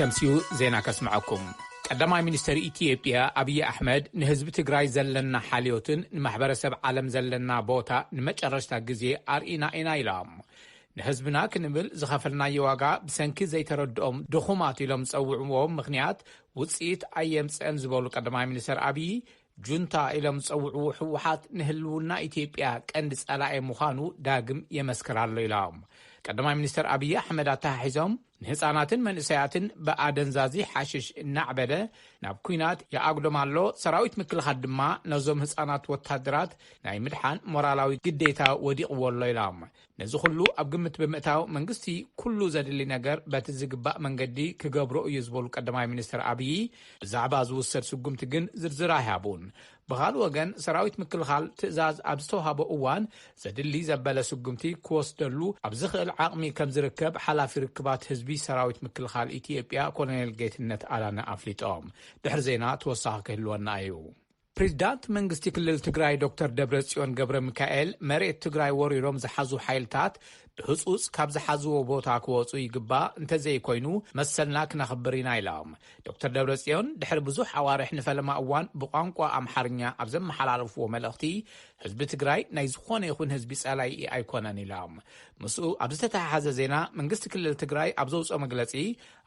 ተምሲኡ ዜና ከስምዐኩም። ቀዳማይ ሚኒስተር ኢትዮጵያ ኣብይ ኣሕመድ፣ ንህዝቢ ትግራይ ዘለና ሓልዮትን ንማሕበረሰብ ዓለም ዘለና ቦታ ንመጨረሽታ ግዜ ኣርኢና ኢና ኢሎም። ንህዝብና ክንብል ዝኸፈልናዮ ዋጋ ብሰንኪ ዘይተረድኦም ድኹማት ኢሎም ዝጸውዕዎም ምኽንያት ውጽኢት ኣየምጽአን ዝበሉ ቀዳማይ ሚኒስተር ኣብይ፣ ጁንታ ኢሎም ዝጸውዕዎ ህወሓት ንህልውና ኢትዮጵያ ቀንዲ ጸላኢ ምዃኑ ዳግም የመስክር ኣሎ ኢሎም። ቀዳማይ ሚኒስተር ኣብይ ኣሕመድ ኣተሓሒዞም፣ ንህፃናትን መንእሰያትን ብኣደንዛዚ ሓሽሽ እናዕበደ ናብ ኲናት ይኣጉዶም ኣሎ። ሰራዊት ምክልኻል ድማ ነዞም ህፃናት ወታደራት ናይ ምድሓን ሞራላዊ ግዴታ ወዲቕዎ ኣሎ ኢሎም። ነዚ ኩሉ ኣብ ግምት ብምእታው መንግስቲ ኩሉ ዘድሊ ነገር በቲ ዝግባእ መንገዲ ክገብሮ እዩ ዝበሉ ቀዳማይ ሚኒስትር ኣብይ፣ ብዛዕባ ዝውሰድ ስጉምቲ ግን ዝርዝር ኣይሃቡን። ብኻልእ ወገን ሰራዊት ምክልኻል ትእዛዝ ኣብ ዝተውሃቦ እዋን ዘድሊ ዘበለ ስጉምቲ ክወስደሉ ኣብ ዝኽእል ዓቕሚ ከም ዝርከብ ሓላፊ ርክባት ህዝቢ ሰራዊት ምክልኻል ኢትዮጵያ ኮሎኔል ጌትነት ኣዳነ ኣፍሊጦም። ድሕሪ ዜና ተወሳኺ ክህልወና እዩ። ፕሬዚዳንት መንግስቲ ክልል ትግራይ ዶክተር ደብረጽዮን ገብረ ሚካኤል፣ መሬት ትግራይ ወሪሮም ዝሓዙ ሓይልታት ብህጹጽ ካብ ዝሓዝዎ ቦታ ክወጹ ይግባእ፣ እንተዘይኮይኑ መሰልና ክነኽብር ኢና ኢሎም። ዶክተር ደብረጽዮን ድሕሪ ብዙሕ ኣዋርሕ ንፈለማ እዋን ብቋንቋ ኣምሓርኛ ኣብ ዘመሓላለፍዎ መልእኽቲ፣ ህዝቢ ትግራይ ናይ ዝኾነ ይኹን ህዝቢ ጸላኢ ኣይኮነን ኢሎም። ምስኡ ኣብ ዝተተሓሓዘ ዜና፣ መንግስቲ ክልል ትግራይ ኣብ ዘውፅኦ መግለፂ፣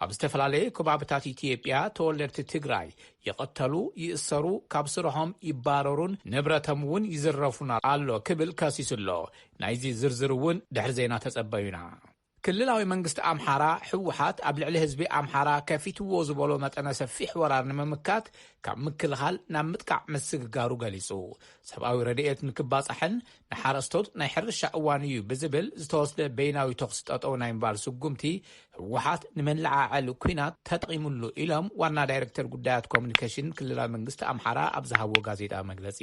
ኣብ ዝተፈላለዩ ከባብታት ኢትዮጵያ ተወለድቲ ትግራይ ይቐተሉ፣ ይእሰሩ፣ ካብ ስርሖም ይባረሩን ንብረቶም እውን ይዝረፉን ኣሎ ክብል ከሲሱ ኣሎ። ናይዚ ዝርዝር እውን ድሕሪ ዜና ተጸበዩና። ክልላዊ መንግስቲ ኣምሓራ፣ ህወሓት ኣብ ልዕሊ ህዝቢ ኣምሓራ ከፊትዎ ዝበሎ መጠነ ሰፊሕ ወራር ንምምካት፣ ካብ ምክልኻል ናብ ምጥቃዕ ምስግጋሩ ገሊጹ። ሰብኣዊ ረድኤት ንክባጻሕን ንሓረስቶት ናይ ሕርሻ እዋን እዩ ብዝብል ዝተወስደ በይናዊ ተኹሲ ጠጠው ናይ ምባል ስጉምቲ፣ ህወሓት ንመለዓዓሊ ኲናት ተጠቒሙሉ ኢሎም ዋና ዳይሬክተር ጉዳያት ኮሙኒኬሽን ክልላዊ መንግስቲ ኣምሓራ ኣብ ዝሃብዎ ጋዜጣዊ መግለጺ።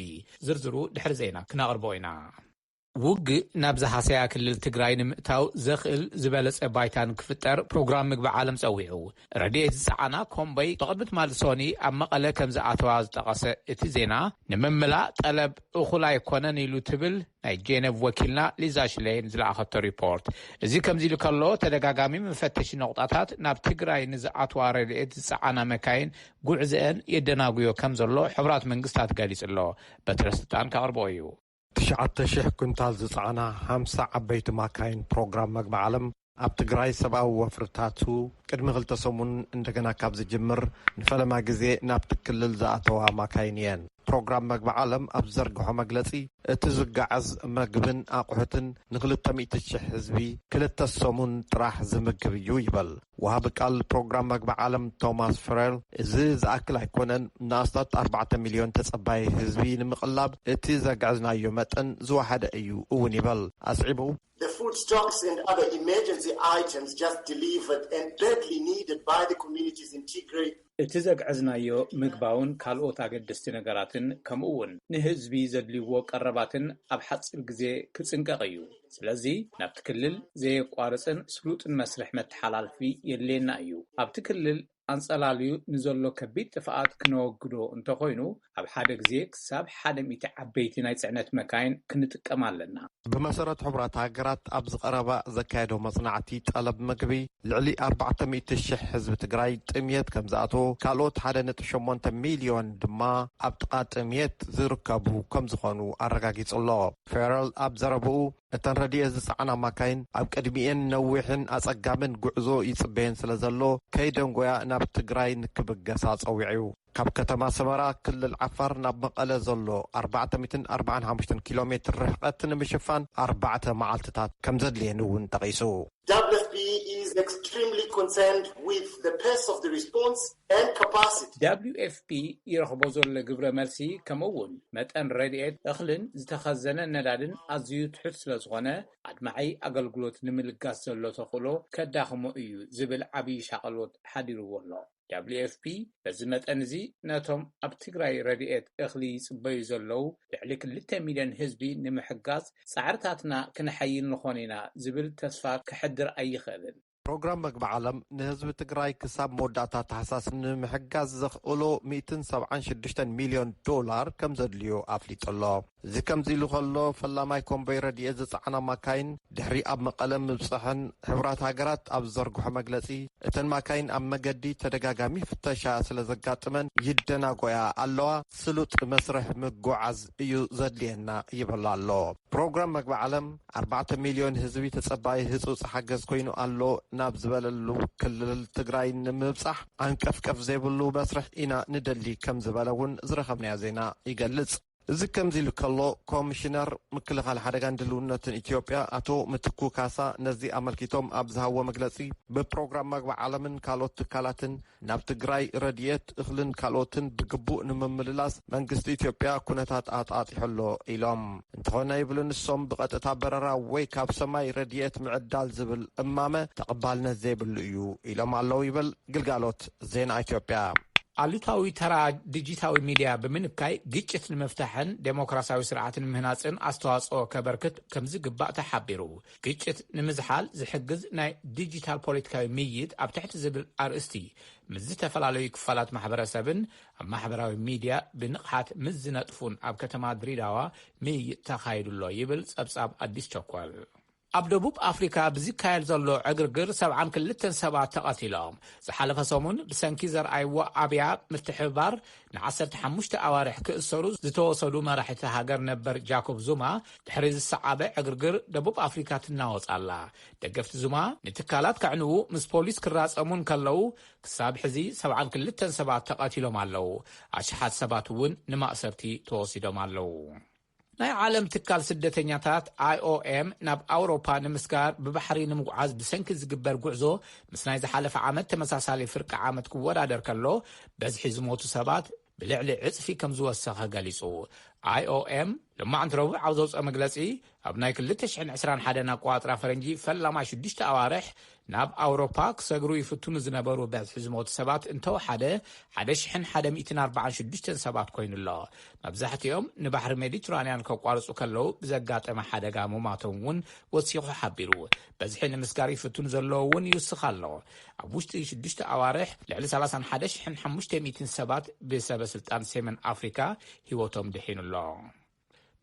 ዝርዝሩ ድሕሪ ዜና ክነቕርቦ ኢና። ውግእ ናብ ዝሃሰያ ክልል ትግራይ ንምእታው ዘኽእል ዝበለጸ ባይታ ንክፍጠር ፕሮግራም ምግቢ ዓለም ጸዊዑ። ረድኤት ዝጸዓና ኮምቦይ ብቕድሚ ትማሊ ሶኒ ኣብ መቐለ ከም ዝኣተዋ ዝጠቐሰ እቲ ዜና፣ ንምምላእ ጠለብ እኹል ኣይኮነን ኢሉ ትብል ናይ ጄኔቭ ወኪልና ሊዛ ሽሌን ዝለኣኸቶ ሪፖርት። እዚ ከምዚ ኢሉ ከሎ፣ ተደጋጋሚ መፈተሺ ነቑጣታት ናብ ትግራይ ንዝኣትዋ ረድኤት ዝጸዓና መካይን ጉዕዝአን የደናጉዮ ከም ዘሎ ሕቡራት መንግስታት ገሊጹ ኣሎ። በትረ ስልጣን ከቕርቦ እዩ። ትሽዓተ ሽሕ ኩንታል ዝጸዓና ሓምሳ ዓበይቲ ማካይን ፕሮግራም መግቢ ዓለም ኣብ ትግራይ ሰብኣዊ ወፍርታቱ ቅድሚ ክልተ ሰሙን እንደገና ካብ ዝጅምር ንፈለማ ግዜ ናብቲ ክልል ዝኣተዋ ማካይን እየን። ፕሮግራም መግቢ ዓለም ኣብ ዝዘርግሖ መግለጺ፣ እቲ ዝጋዓዝ መግብን ኣቑሑትን ንክልተ ሚእቲ ሽሕ ህዝቢ ክልተ ሰሙን ጥራሕ ዝምግብ እዩ ይበል። ወሃቢ ቃል ፕሮግራም መግቢ ዓለም ቶማስ ፍሬል፣ እዚ ዝኣክል ኣይኮነን፣ ንኣስታት ኣርባዕተ ሚልዮን ተጸባይ ህዝቢ ንምቕላብ እቲ ዘግዕዝናዮ መጠን ዝወሓደ እዩ እውን ይበል። ኣስዒቡ፣ The food stocks and other emergency items just delivered and badly needed by the communities in Tigray. እቲ ዘግዕዝናዮ ምግባውን ካልኦት ኣገደስቲ ነገራትን፣ ከምኡ እውን ንህዝቢ ዘድልይዎ ቀረባትን ኣብ ሓጺር ግዜ ክጽንቀቕ እዩ። ስለዚ ናብቲ ክልል ዘየቋርጽን ስሉጥን መስርሕ መተሓላልፊ የድልየና እዩ። ኣብቲ ክልል ኣንጸላልዩ ንዘሎ ከቢድ ጥፍኣት ክነወግዶ እንተኾይኑ፣ ኣብ ሓደ ግዜ ክሳብ ሓደ ሚእቲ ዓበይቲ ናይ ጽዕነት መካይን ክንጥቀም ኣለና። ብመሰረት ሕቡራት ሃገራት ኣብዚ ቀረባ ዘካየዶ መጽናዕቲ፣ ጠለብ ምግቢ ልዕሊ ኣርባዕተ ሚእቲ ሽሕ ህዝቢ ትግራይ ጥምየት ከም ዝኣተዎ፣ ካልኦት ሓደ ነጥቢ ሸሞንተ ሚልዮን ድማ ኣብ ጥቓ ጥምየት ዝርከቡ ከም ዝኾኑ ኣረጋጊጹ ኣሎ። ፌረል ኣብ ዘረብኡ፣ እተን ረድኤት ዝጸዓና ማካይን ኣብ ቅድሚኤን ነዊሕን ኣጸጋምን ጉዕዞ ይጽበየን ስለ ዘሎ፣ ከይደንጎያ ናብ ትግራይ ንክብገሳ ጸዊዑ። ካብ ከተማ ሰመራ ክልል ዓፋር ናብ መቐለ ዘሎ ኣርባዕተ ሚእትን ኣርባዓን ሓሙሽተን ኪሎ ሜትር ርሕቀት ንምሽፋን ኣርባዕተ መዓልትታት ከም ዘድልየን እውን ጠቒሱ። W F P is extremely concerned with the pace of the response and capacity. W F P ይረኽቦ ዘሎ ግብረ መልሲ፣ ከምኡ እውን መጠን ረድኤት እኽልን ዝተኸዘነ ነዳድን ኣዝዩ ትሑት ስለ ዝኾነ፣ ኣድማዒ ኣገልግሎት ንምልጋስ ዘሎ ተኽእሎ ከዳኽሞ እዩ ዝብል ዓብዪ ሻቐሎት ሓዲርዎ ኣሎ። W F P በዚ መጠን እዚ ነቶም ኣብ ትግራይ ረድኤት እኽሊ ይጽበዩ ዘለዉ ልዕሊ ክልተ ሚልዮን ህዝቢ ንምሕጋዝ ጻዕርታትና ክነሐይል ንኾን ኢና ዝብል ተስፋ ከሕድር ኣይኽእልን። ፕሮግራም መግቢ ዓለም ንህዝቢ ትግራይ ክሳብ መወዳእታ ታሕሳስ ንምሕጋዝ ዘኽእሎ ሚእትን ሰብዓን ሽዱሽተን ሚልዮን ዶላር ከም ዘድልዮ ኣፍሊጡ ኣሎ። እዚ ከምዚ ኢሉ ከሎ፣ ፈላማይ ኮምቦይ ረድኤት ዝጸዓና ማካይን ድሕሪ ኣብ መቐለ ምብጽሐን፣ ሕቡራት ሃገራት ኣብ ዝዘርግሖ መግለጺ፣ እተን ማካይን ኣብ መገዲ ተደጋጋሚ ፍተሻ ስለ ዘጋጥመን ይደናጎያ ኣለዋ። ስሉጥ መስርሕ ምጉዓዝ እዩ ዘድልየና ይብል ኣሎ። ፕሮግራም መግቢ ዓለም ኣርባዕተ ሚልዮን ህዝቢ ተጸባይ ህጹጽ ሓገዝ ኮይኑ ኣሎ ናብ ዝበለሉ ክልል ትግራይ ንምብጻሕ ዓንቀፍቀፍ ዘይብሉ መስርሕ ኢና ንደሊ ከም ዝበለ እውን ዝረኸብናዮ ዜና ይገልጽ። እዚ ከምዚ ኢሉ ከሎ፣ ኮሚሽነር ምክልኻል ሓደጋን ድልውነትን ኢትዮጵያ ኣቶ ምትኩ ካሳ ነዚ ኣመልኪቶም ኣብ ዝሃብዎ መግለጺ፣ ብፕሮግራም መግቢ ዓለምን ካልኦት ትካላትን ናብ ትግራይ ረድኤት እኽልን ካልኦትን ብግቡእ ንምምልላስ መንግስቲ ኢትዮጵያ ኩነታት ኣጣጢሑ ኣሎ ኢሎም። እንተኾነ ይብሉ ንሶም፣ ብቐጥታ በረራ ወይ ካብ ሰማይ ረድኤት ምዕዳል ዝብል እማመ ተቐባልነት ዘይብሉ እዩ ኢሎም ኣለዉ ይብል ግልጋሎት ዜና ኢትዮጵያ። ኣሉታዊ ተራ ዲጂታዊ ሚድያ ብምንካይ ግጭት ንምፍታሕን ዴሞክራሲያዊ ስርዓት ንምህናፅን ኣስተዋፅኦ ከበርክት ከምዝግባእ ተሓቢሩ። ግጭት ንምዝሓል ዝሕግዝ ናይ ዲጂታል ፖለቲካዊ ምይይጥ ኣብ ትሕቲ ዝብል ኣርእስቲ ምስ ዝተፈላለዩ ክፋላት ማሕበረሰብን ኣብ ማሕበራዊ ሚድያ ብንቕሓት ምስ ዝነጥፉን ኣብ ከተማ ድሬዳዋ ምይይጥ ተኻይዱ ኣሎ ይብል ፀብፃብ ኣዲስ ቸኮል። ኣብ ደቡብ ኣፍሪካ ብዝካየድ ዘሎ ዕግርግር ሰብዓን ክልተን ሰባት ተቐቲሎም። ዝሓለፈ ሰሙን ብሰንኪ ዘርኣይዎ ኣብያ ምትሕብባር ንዓሰርተ ሓሙሽተ ኣዋርሕ ክእሰሩ ዝተወሰዱ መራሒቲ ሃገር ነበር ጃኮብ ዙማ ድሕሪ ዝሰዓበ ዕግርግር ደቡብ ኣፍሪካ ትናወጽ ኣላ። ደገፍቲ ዙማ ንትካላት ከዕንዉ ምስ ፖሊስ ክራጸሙ እንከለዉ ክሳብ ሕዚ ሰብዓን ክልተን ሰባት ተቐቲሎም ኣለዉ። ኣሽሓት ሰባት እውን ንማእሰርቲ ተወሲዶም ኣለዉ። ናይ ዓለም ትካል ስደተኛታት ኣይ ኦ ኤም ናብ ኣውሮፓ ንምስጋር ብባሕሪ ንምጉዓዝ ብሰንኪ ዝግበር ጉዕዞ ምስ ናይ ዝሓለፈ ዓመት ተመሳሳሊ ፍርቂ ዓመት ክወዳደር ከሎ በዝሒ ዝሞቱ ሰባት ብልዕሊ ዕጽፊ ከም ዝወሰኸ ገሊጹ። ኣይ ኦ ኤም ሎማዕንቲ ረቡዕ ኣብ ዘውፅኦ መግለጺ ኣብ ናይ ክልተ ሽሕን ዕስራን ሓደን ኣቆጻጽራ ፈረንጂ ፈላማይ ሽዱሽተ ኣዋርሕ ናብ ኣውሮፓ ክሰግሩ ይፍትኑ ዝነበሩ በዝሒ ዝሞቱ ሰባት እንተወሓደ ሓደ ሽሕን ሓደ ሚእትን ኣርባዓን ሽዱሽተን ሰባት ኮይኑ ኣሎ። መብዛሕትኦም ንባሕሪ ሜዲትራንያን ከቋርጹ ከለዉ ብዘጋጠመ ሓደጋ ምማቶም እውን ወሲኹ ሓቢሩ። በዝሒ ንምስጋር ይፍትኑ ዘለዉ እውን ይውስኽ ኣሎ። ኣብ ውሽጢ ሽዱሽተ ኣዋርሕ ልዕሊ ሰላሳን ሓደ ሽሕን ሓሙሽተ ሚእትን ሰባት ብሰበ ስልጣን ሰሜን ኣፍሪካ ህይወቶም ድሒኑ ኣሎ።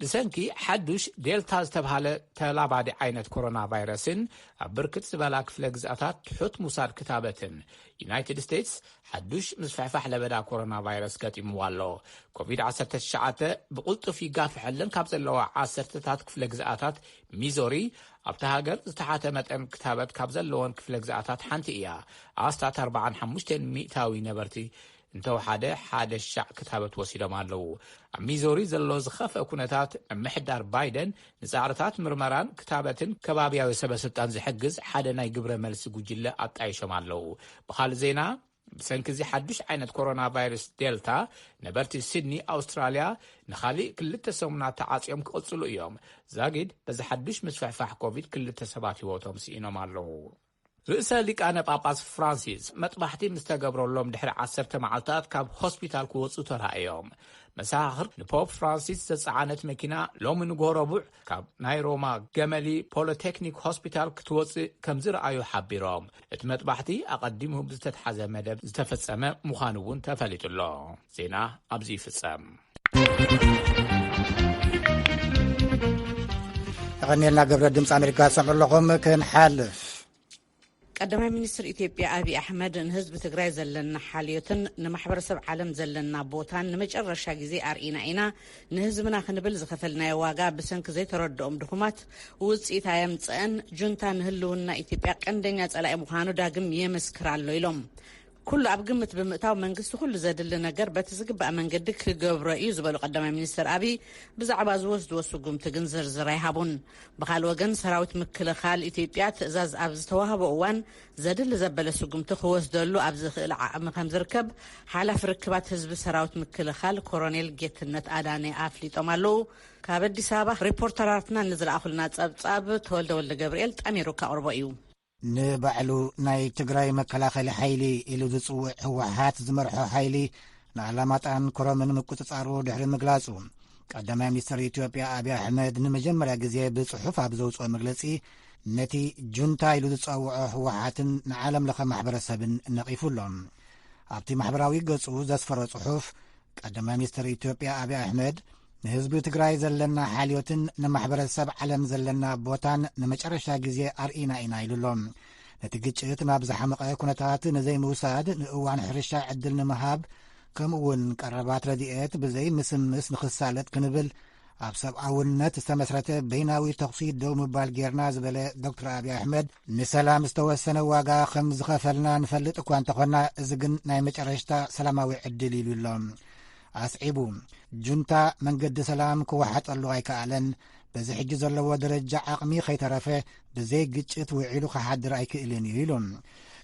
ብሰንኪ ሓዱሽ ዴልታ ዝተብሃለ ተላባዲ ዓይነት ኮሮና ቫይረስን ኣብ ብርክት ዝበላ ክፍለ ግዝኣታት ትሑት ምውሳድ ክታበትን ዩናይትድ ስቴትስ ሓዱሽ ምስፍሕፋሕ ለበዳ ኮሮና ቫይረስ ገጢምዋ ኣሎ። ኮቪድ ዓሰርተ ትሽዓተ ብቕልጡፍ ይጋፍሐለን ካብ ዘለዋ ዓሰርተታት ክፍለ ግዝኣታት ሚዞሪ ኣብታ ሃገር ዝተሓተ መጠን ክታበት ካብ ዘለወን ክፍለ ግዝኣታት ሓንቲ እያ። ኣስታት ኣርባዓን ሓሙሽተን ሚእታዊ ነበርቲ እንተወሓደ ሓደ ሻዕ ክታበት ወሲዶም ኣለዉ። ኣብ ሚዞሪ ዘሎ ዝኸፍአ ኩነታት ምምሕዳር ባይደን ንጻዕርታት ምርመራን ክታበትን ከባብያዊ ሰበ ስልጣን ዝሕግዝ ሓደ ናይ ግብረ መልሲ ጉጅለ ኣጣይሾም ኣለዉ። ብኻልእ ዜና፣ ብሰንኪ እዚ ሓዱሽ ዓይነት ኮሮና ቫይረስ ዴልታ ነበርቲ ሲድኒ ኣውስትራልያ ንኻሊእ ክልተ ሰሙናት ተዓጽዮም ክቕጽሉ እዮም። ዛጊድ በዚ ሓዱሽ ምስፍሕፋሕ ኮቪድ ክልተ ሰባት ህይወቶም ስኢኖም ኣለዉ። ርእሰ ሊቃነ ጳጳስ ፍራንሲስ መጥባሕቲ ምስ ተገብረሎም ድሕሪ ዓሰርተ መዓልታት ካብ ሆስፒታል ክወጹ ተራእዮም። መሳኻኽር ንፖፕ ፍራንሲስ ዘጸዓነት መኪና ሎሚ ንጎ ረቡዕ ካብ ናይ ሮማ ገመሊ ፖሊቴክኒክ ሆስፒታል ክትወጽእ ከም ዝረኣዩ ሓቢሮም። እቲ መጥባሕቲ ኣቐዲሙ ብዝተትሓዘ መደብ ዝተፈጸመ ምዃኑ እውን ተፈሊጡ ኣሎ። ዜና ኣብዚ ይፍጸም። ተቐኒልና ግብረ ድምፂ ኣሜሪካ ትሰምዑ ኣለኹም። ክንሓልፍ ቀዳማይ ሚኒስትር ኢትዮጵያ ኣብይ ኣሕመድ ንህዝቢ ትግራይ ዘለና ሓልዮትን ንማሕበረሰብ ዓለም ዘለና ቦታን ንመጨረሻ ግዜ ኣርኢና ኢና፣ ንህዝብና ክንብል ዝኸፈልናዮ ዋጋ ብሰንኪ ዘይተረድኦም ድኹማት ውፅኢት ኣየምፀአን፣ ጁንታ ንህልውና ኢትዮጵያ ቀንደኛ ፀላኢ ምዃኑ ዳግም የመስክር ኣሎ ኢሎም። ኩሉ ኣብ ግምት ብምእታው መንግስቲ ኩሉ ዘድሊ ነገር በቲ ዝግባእ መንገዲ ክገብሮ እዩ ዝበሉ ቀዳማይ ሚኒስትር ኣብይ ብዛዕባ ዝወስድዎ ስጉምቲ ግን ዝርዝር ኣይሃቡን። ብኻልእ ወገን ሰራዊት ምክልኻል ኢትዮጵያ ትእዛዝ ኣብ ዝተዋህቦ እዋን ዘድሊ ዘበለ ስጉምቲ ክወስደሉ ኣብ ዝኽእል ዓቕሚ ከም ዝርከብ ሓላፊ ርክባት ህዝቢ ሰራዊት ምክልኻል ኮሮኔል ጌትነት ኣዳነ ኣፍሊጦም ኣለዉ። ካብ ኣዲስ ኣበባ ሪፖርተራትና ንዝለኣኹልና ጸብጻብ ተወልደ ወልደ ገብርኤል ጠሚሩ ከቕርቦ እዩ። ንባዕሉ ናይ ትግራይ መከላኸሊ ሓይሊ ኢሉ ዝፅውዕ ህወሓት ዝመርሖ ሓይሊ ንኣላማጣን ኮረምን ምቁፅፃሩ ድሕሪ ምግላፁ፣ ቀዳማይ ሚኒስትር ኢትዮጵያ ኣብይ ኣሕመድ ንመጀመርያ ግዜ ብፅሑፍ ኣብ ዘውፅኦ መግለፂ፣ ነቲ ጁንታ ኢሉ ዝጸውዖ ህወሓትን ንዓለም ለኸ ማሕበረሰብን ነቒፉ ኣሎ። ኣብቲ ማሕበራዊ ገጹ ዘስፈሮ ጽሑፍ፣ ቀዳማይ ሚኒስትር ኢትዮጵያ ኣብይ ኣሕመድ፣ ንህዝቢ ትግራይ ዘለና ሓልዮትን ንማሕበረሰብ ዓለም ዘለና ቦታን ንመጨረሻ ግዜ ኣርኢና ኢና ኢሉ ኣሎ። ነቲ ግጭት ናብ ዝሓመቐ ኩነታት ንዘይምውሳድ፣ ንእዋን ሕርሻ ዕድል ንምሃብ፣ ከምኡ እውን ቀረባት ረድኤት ብዘይ ምስምስ ንኽሳለጥ ክንብል፣ ኣብ ሰብኣውነት ዝተመስረተ በይናዊ ተኹሲ ደው ምባል ጌርና ዝበለ ዶክተር ኣብይ ኣሕመድ፣ ንሰላም ዝተወሰነ ዋጋ ከም ዝኸፈልና ንፈልጥ እኳ እንተኾና፣ እዚ ግን ናይ መጨረሽታ ሰላማዊ ዕድል ኢሉ ኣሎ። ኣስዒቡ፣ ጁንታ መንገዲ ሰላም ክወሓጠሉ ኣይከኣለን፣ በዚ ሕጂ ዘለዎ ደረጃ ዓቕሚ ከይተረፈ ብዘይ ግጭት ውዒሉ ክሓድር ኣይክእልን እዩ ኢሉ።